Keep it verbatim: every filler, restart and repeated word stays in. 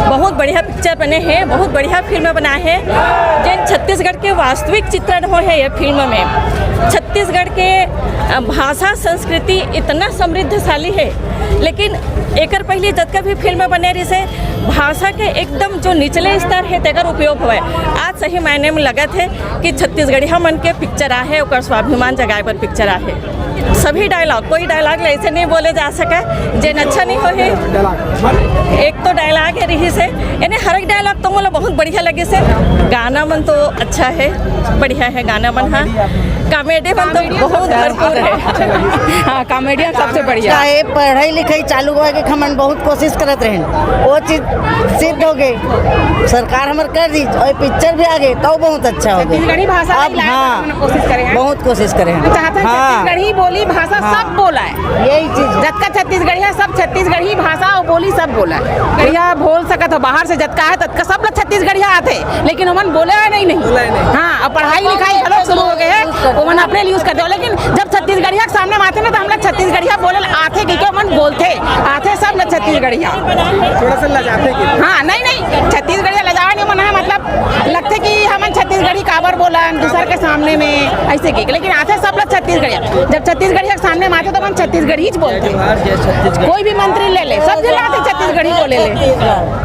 बहुत बढ़िया पिक्चर बने हे, बहुत बढ़िया फिल्म बना हे। जेन छत्तीसगढ़ के वास्तविक चित्रण हो हे ये फिल्म में। छत्तीसगढ़ के, अ, भाषा संस्कृति इतना समृद्धशाली हे, लेकिन एकर पहले जतका भी फिल्म बने रहिसे, भाषा के एकदम जो निचले स्तर हे तेकर उपयोग होय। आज सही मायने में लगत हे कि छत्तीसगढ़िया मन के पिक्चर आहे, ओकर स्वाभिमान जगाए बर पिक्चर आहे। सभी डायलॉग, कोई डायलॉग ऐसे नहीं बोले जा सके जेन अच्छा नहीं हो हे। एक तो डायलॉग हे रहिसे, यानी हर एक डायलॉग तो मोला बहुत बढ़िया लगिसे। गाना मन तो अच्छा हे, बढ़िया हे गाना मन। हाँ, कॉमेडी मन तो बहुत भरपूर हे। हाँ, कॉमेडियन सबसे बढ़िया। चाहे पढ़ाई लिखाई चालू होए के हमन बहुत कोशिश करत रहेन, वो चीज सिद्ध हो गई, सरकार हमर कर दी और पिक्चर भी आ गए तो बहुत अच्छा हो गया। छत्तीसगढ़ी भाषा अब, ला हाँ, हमन कोशिश करे हैं। बहुत कोशिश करे हैं। चाहते हैं हाँ। छत्तीसगढ़ी बोली भाषा हाँ। सब बोला है। यही चीज। जतका छत्तीसगढ़िया सब छत्तीसगढ़ी भाषा और बोली सब बोला है। गढ़िया बोल सकत हो, बाहर से जतका है ततका सब लोग छत्तीसगढ़िया आते, लेकिन हमन बोले है नहीं, नहीं। बोला है नहीं। हाँ, अब पढ़ाई लिखाई घलो शुरू हो गए हैं, वो मन अपने लिए यूज करते हो, लेकिन जब छत्तीसगढ़िया के सामने में आते ना तो हम लोग छत्तीसगढ़िया बोले आथे, क्योंकि हमन बोलते आथे सब लोग छत्तीसगढ़िया। थोड़ा सा लजाते कि हाँ, नहीं, नहीं, छत्तीसगढ़िया लजावा नहीं मना है, मतलब लगथे कि हमन छत्तीसगढ़ी काबर बोलन दूसर के सामने में, ऐसे कि, लेकिन आथे सब लोग छत्तीसगढ़िया। जब छत्तीसगढ़िया के सामने में आथे तो हमन छत्तीसगढ़ी च बोलथे। कोई भी मंत्री ले ले, सब झन आथे छत्तीसगढ़ी बोले ले।